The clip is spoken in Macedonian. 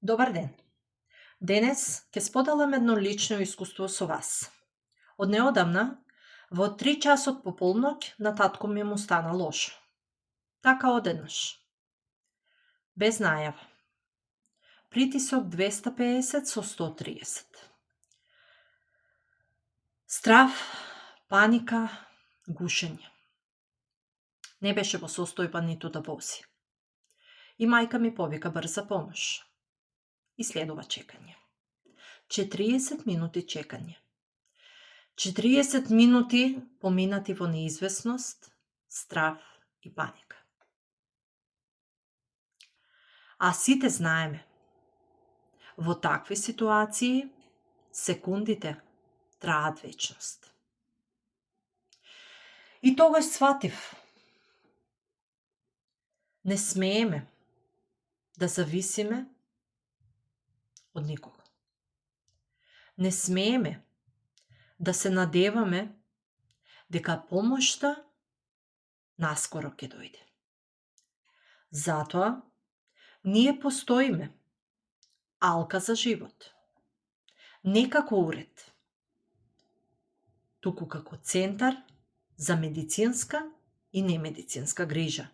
Добар ден. Денес ќе споделам едно лично искуство со вас. Од неодамна, во 3 часот по полноќ, на татко ми му стана лошо. Така одеднаш. Без најава. Притисок 250 со 130. Страв, паника, гушење. Не беше во состојба ниту да вози. И мајка ми повика брза помош. И следува чекање. 40 минути чекање. 40 минути поминати во неизвестност, страв и паника. А сите знаеме, во такви ситуации секундите траат вечност. И тогаш сватив, не смееме да зависиме од никого. Не смееме да се надеваме дека помошта наскоро ќе дојде. Затоа, ние постоиме, алка за живот. Не како уред, туку како центар за медицинска и немедицинска грижа.